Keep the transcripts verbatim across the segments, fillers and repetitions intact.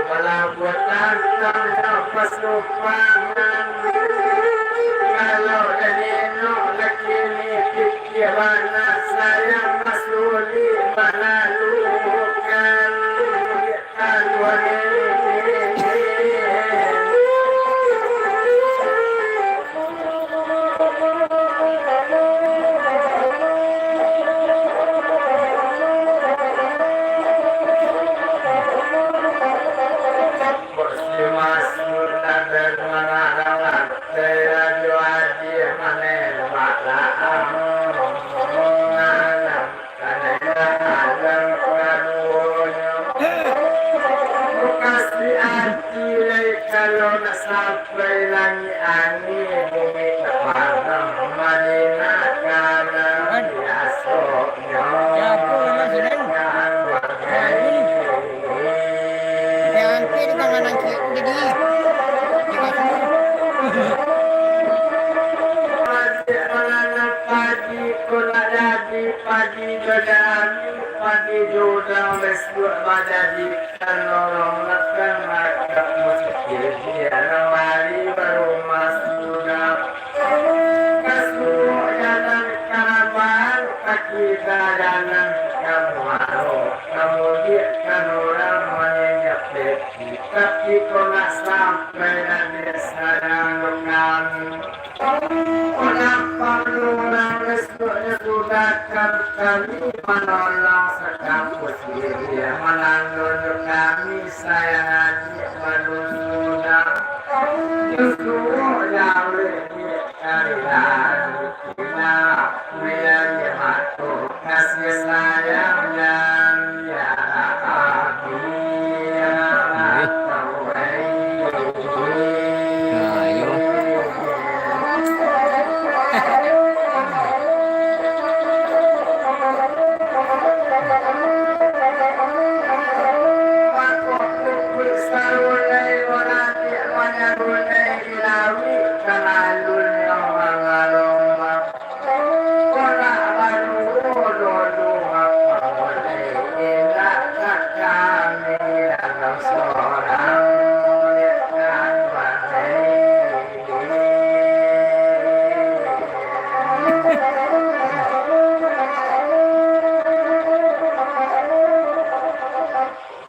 Palabuah tantang nyo pasupanan, kalau dari nyo laki ni pikia bana, sayang masulik malalukan. Mukasuik ati lai, kalau nak sampai langik angin, bumi tapagang, Madinah karang biasonyo. Jago lah, Sinan. Jago. Angke tu tangan angke tu jadi. Masih mananam padi, kok nak jadi padi jo jalami, padi jo udang, bisuak bajadi. Kalau urang makan, maka muskin, dia mari barumah sudah. Kasuruah jalan karaban, kaki jalan ka muaro, kamudian urang manyenyapek, tapi kok nak sampai dari sadang kami. Urang parlu urang esok nyo gunakan kami, manolong sakampus diri, mananun kami sayang adik manusunan. Justru jauh dari dari kita, biar mato kasih sayang dari Nabi. Nah, iyo.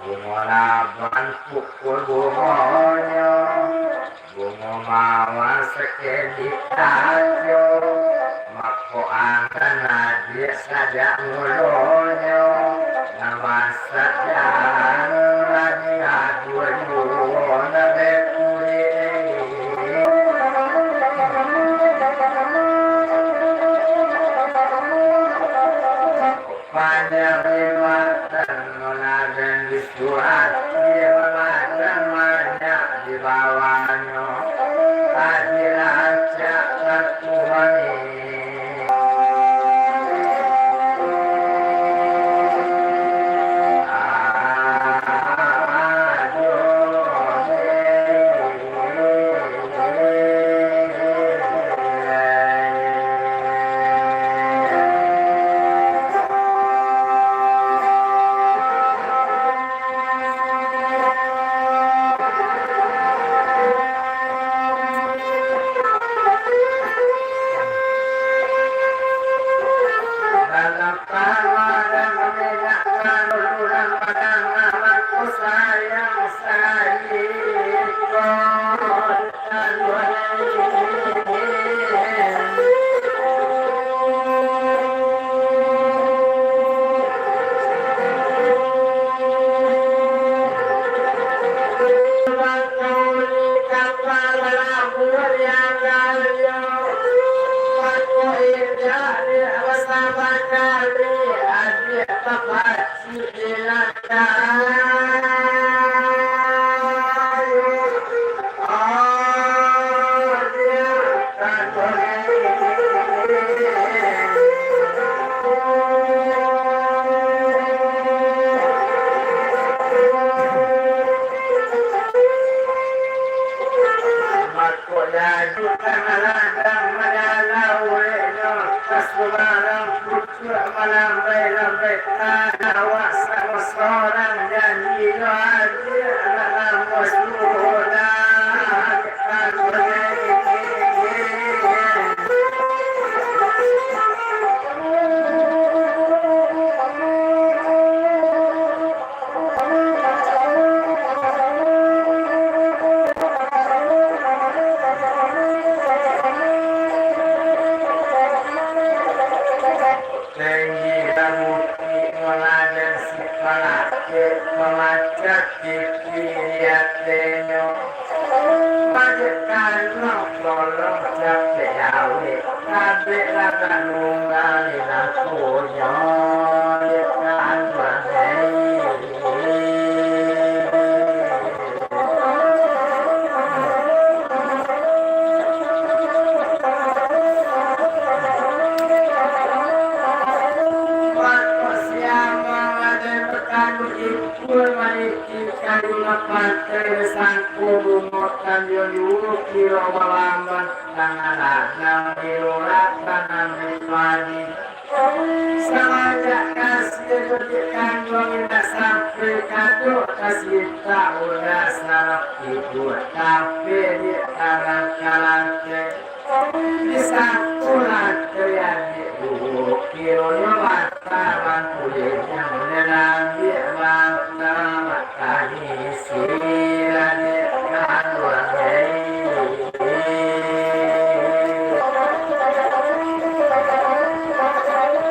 Bungo laban pukul bungonyo, bungo mawar sakilih tajo, mako angkan adik sajak mulonyo, nan basadiaan lagi aduah juo nan bakulik. Panjang di matan, managan di surat, dia mamadan banyak di bawahnyo. Adi rancak ka Tuhan. Kadang manyalau uleknyo, ka subarang pucuak malambai-lambai, awak samo sorang janji jo adiak, nak lamo sudah. Tinggi damuti mangadan si palakek, mamacah pipi di atenyo. Bajik kanok bolong capek awik, kabek lagak nunggali lakonyo, dek kanok hei. Waktu siang, Raden Petani Ikul maniti kayu lapatan sangko bungo tanjung dulu kilo balaman tangan anak di lurak tangan di padi. Samajak kasih duduk kanduang indak sampai kadok kasih tak udah salah ibu tapi di tangan kalante. Di sakulah kalian di duo kilo yo mata bangkuling yang menyerambi mata matahari sirah di kaluar.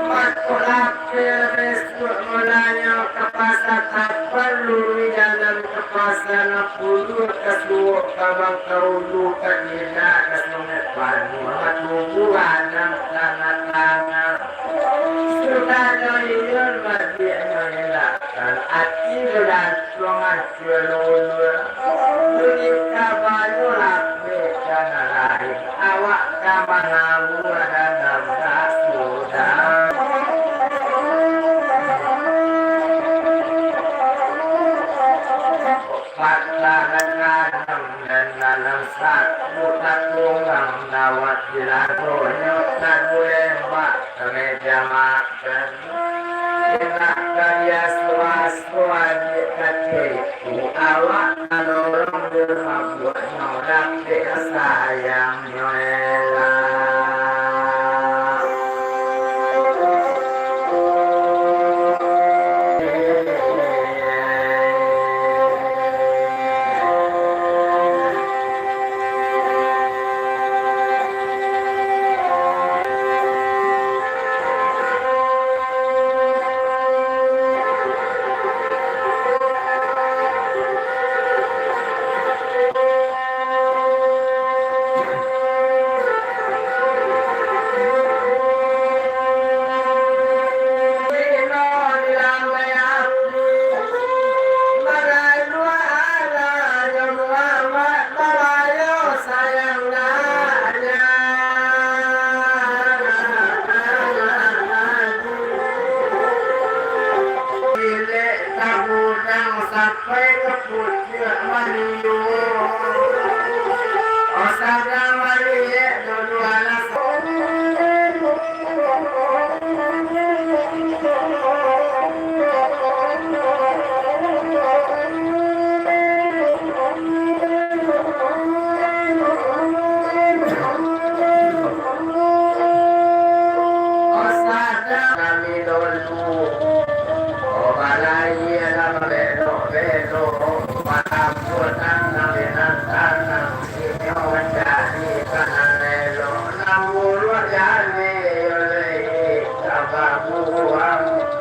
Makolah Beres tu mulanyo ka pasa tapan, lurui jalan ka pasa napulu, ka suok ka bangka ulu, ka kida ka sungai panu, ka tubuah nan tangah-tangah. Sudah nyo iyo babiak nyo elakkan, ati jo jantuang ancua lulua. Bunyi kabanyo lapeh ka nan lain. Awak ka manabuah dalam rasudah. Patah kanam dan dalam satu tatunggang dawat di lagonyo tagulembak ka meja makan. Indak ka biaso-aso agiah kacil. Awak tadorong jo mabuaknyo, dapek sayangnyo elak. Barayo sayang nak. Ilek tagudang sampai ka pucuak maliu. Oh, sadang maliek dulu alas. Sadang kami dulu, oh, balai lah belok-belok, malam pun tanang di nan tanang. Inyo mancari ka nan elok, nan buruak jaleh, yo lai ka babuang-buang.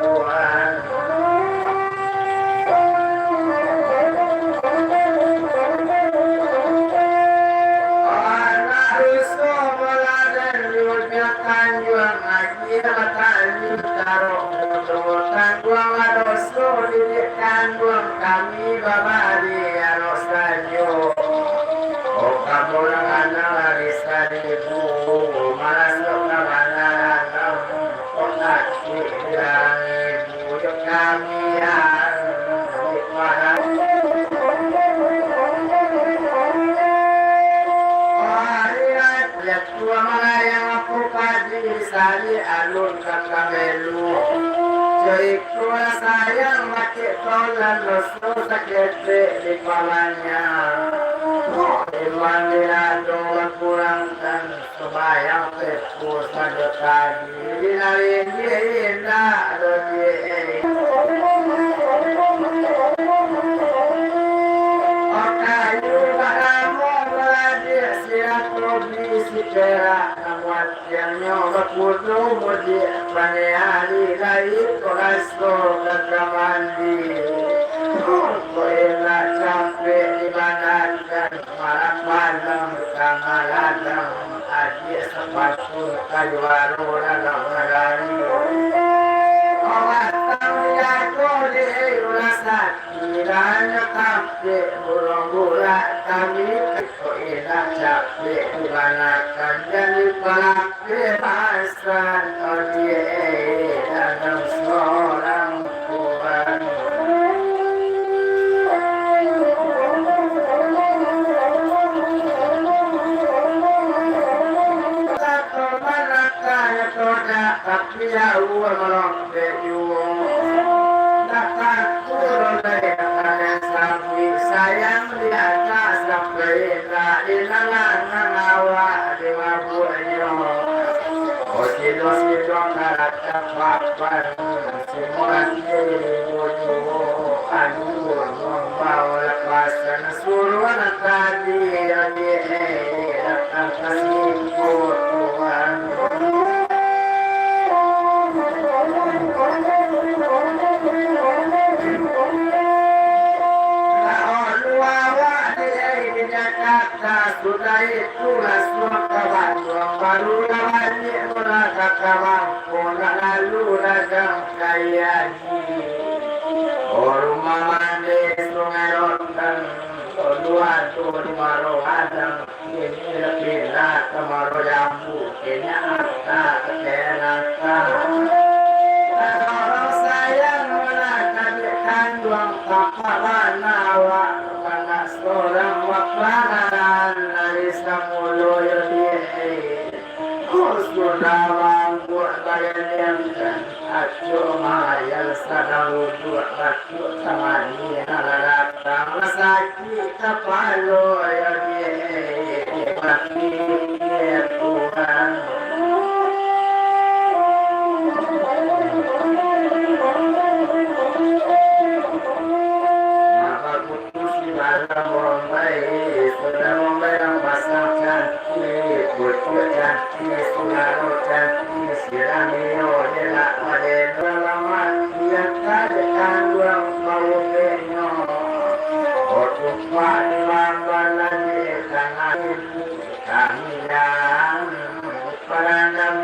Anak rusuh baladan di ujuang tanjuang, agiah batanju tarok mudo, tangguang badoso didik kanduang kami babari arok sajo. Oh, kamurangan nan lari saribu, maraso kabanaran nan kok ati bilang ibu jo kami yang di padang. Oh, hari raya Tua malayang aku padi sari alun ka kabelu. Joiko sayang bakik tolan doso saketek di palanya. Iman dilado bakurangkan, sumayang tepu sado tadi. Dinari indak do di. Kayu badamo baladik, silato bisi perak, namuat Tiangnyo bakudo mudiak, paneh ari lai ko raso ka kamandi. Ko elak capek dibanakan, marah palang tangah ladang, adiak sapatu kayu aro dalam nagari. Ko batang diago di ulah sati, danyo tapek burung bulak kami. Ko indak capek dibanakan, jadi palapeh pasan odiak, eh, dalam sorang kuan. Tapi ya, uang lompek juo. Datang turun dari atas sapi, sayang di atas sampai indak, di lalangan awak di mabuknyo. Oh, silo-silo karatap papan, semua diri juo, anu, mambawa lapasan. Suruhan tadi, eh, datang ka siko, Tuhan. Lalu awak di, eh, di Jakarta, sudah itu langsung ka Bandung, barulah baliak mula ka Kampung, nak lalu dagang ka Haji. Oh, rumah mandi Sungai Rotan. Dulu ado di Muaro Gadang, kini lah pindah ka Muaro Jambu, kini ata ka Jakarta. Kalau sayang manakan di kanduang, tampak bana awak, bana sorang, wak banaran dari samulo yo di. Sudah mangkuak bayanian, acok mayal sadang luduak, acok tamani alah datang, sakik kapalo, yo di, mati, Tuhan. Maka putus di dalam Bombay, sudah Bombay nan pasang cantik, pucuk cantik. Sungaro cantik silang iyo, elak madeno lamah, yang kaje kanduang bau benyo. Otupak di lamban lagi tangan ibu kami yang parandam.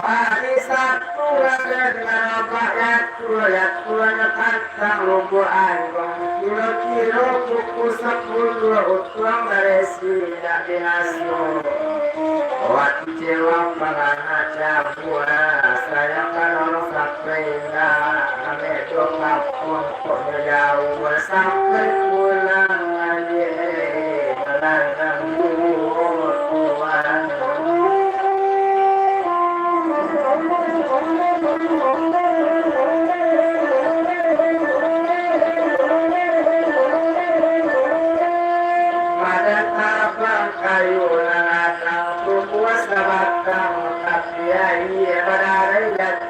Hari Sabtu ada dengan abah Yatul, Yatul ada tantang Lubuak Aruang. Kiro-kiro pukul sapuluah utuang baresi. Indak binaso. Waktu cewa pangana cabua, sayang kalau sampai indak, mamedo kampung kok jauah, sampai pulang aje, malarang dulu Tuhan. Pada tabang kayu nan adang, tumbuah sabatang, tapi aia badarai jatuah.